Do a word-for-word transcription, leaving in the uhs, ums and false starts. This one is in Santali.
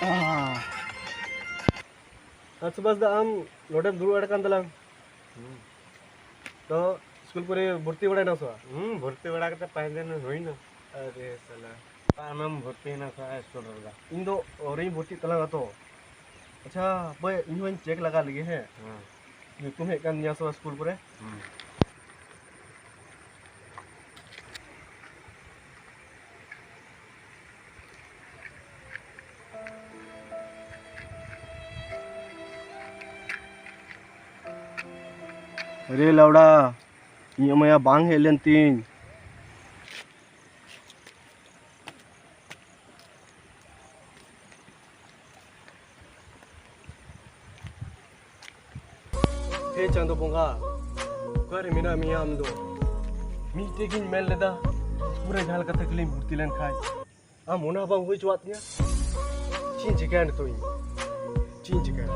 ᱟᱨ ᱥᱩᱵᱷᱟᱥ ᱫᱟ, ᱟᱢ ᱱᱚᱰᱮᱢ ᱫᱩᱲᱩᱵ ᱟᱠᱟᱱ ᱛᱟᱞᱟᱝ, ᱛᱚ ᱥᱠᱩᱞ ᱠᱚᱨᱮ ᱵᱷᱚᱨᱛᱤ ᱵᱟᱲᱟᱭᱮᱱᱟ ᱥᱮ ᱵᱟᱝ? ᱦᱩᱸ, ᱵᱷᱚᱨᱛᱤ ᱵᱟᱲᱟ ᱠᱟᱛᱮ ᱯᱟᱸᱪ ᱫᱤᱱ ᱦᱩᱭᱱᱟ᱾ ᱟᱨᱮ ᱥᱟᱞᱟ, ᱟᱢᱮᱢ ᱵᱷᱚᱨᱛᱤᱭᱮᱱᱟ ᱥᱮ ᱥᱠᱩᱞ ᱨᱮᱫᱚ? ᱤᱧ ᱫᱚ ᱟᱹᱣᱨᱤᱧ ᱵᱷᱚᱨᱛᱤᱜ ᱛᱟᱞᱟᱝᱟ ᱛᱚ᱾ ᱟᱪᱪᱷᱟ, ᱦᱟᱯᱳᱭ, ᱤᱧ ᱦᱚᱸᱧ ᱪᱮᱠ ᱞᱟᱜᱟ ᱞᱮᱜᱮ, ᱦᱮᱸ᱾ ᱦᱮᱸ᱾ ᱧᱩᱛᱩᱢ ᱦᱮᱡ ᱠᱟᱱ ᱛᱤᱧᱟ ᱥᱮ ᱵᱟᱝ ᱥᱠᱩᱞ ᱠᱚᱨᱮ? ᱦᱩᱸ᱾ ᱟᱨᱮ ᱞᱟᱣᱲᱟ, ᱤᱧᱟᱹᱜ ᱢᱟᱭᱟ ᱵᱟᱝ ᱦᱮᱡ ᱞᱮᱱ ᱛᱤᱧ᱾ ᱦᱮ ᱪᱟᱸᱫᱚ ᱵᱚᱸᱜᱟ, ᱚᱠᱟᱨᱮ ᱢᱮᱱᱟᱜ ᱢᱮᱭᱟ ᱟᱢ ᱫᱚ? ᱢᱤᱫᱴᱮᱡ ᱜᱤᱧ ᱢᱮᱱ ᱞᱮᱫᱟ, ᱯᱩᱨᱟᱹ ᱡᱟᱦᱟᱸ ᱞᱮᱠᱟ ᱛᱮ ᱠᱷᱟᱹᱞᱤᱧ ᱵᱷᱩᱨᱛᱤ ᱞᱮᱱ ᱠᱷᱟᱡ᱾ ᱟᱢ ᱚᱱᱟ ᱵᱟᱢ ᱦᱩᱭ ᱦᱚᱪᱚᱣᱟᱫ ᱛᱤᱧᱟ᱾ ᱪᱮᱫ ᱤᱧ ᱪᱤᱠᱟᱹᱭᱟ ᱱᱤᱛᱚᱜ ᱤᱧ? ᱪᱮᱫ ᱤᱧ ᱪᱤᱠᱟᱹᱭᱟ?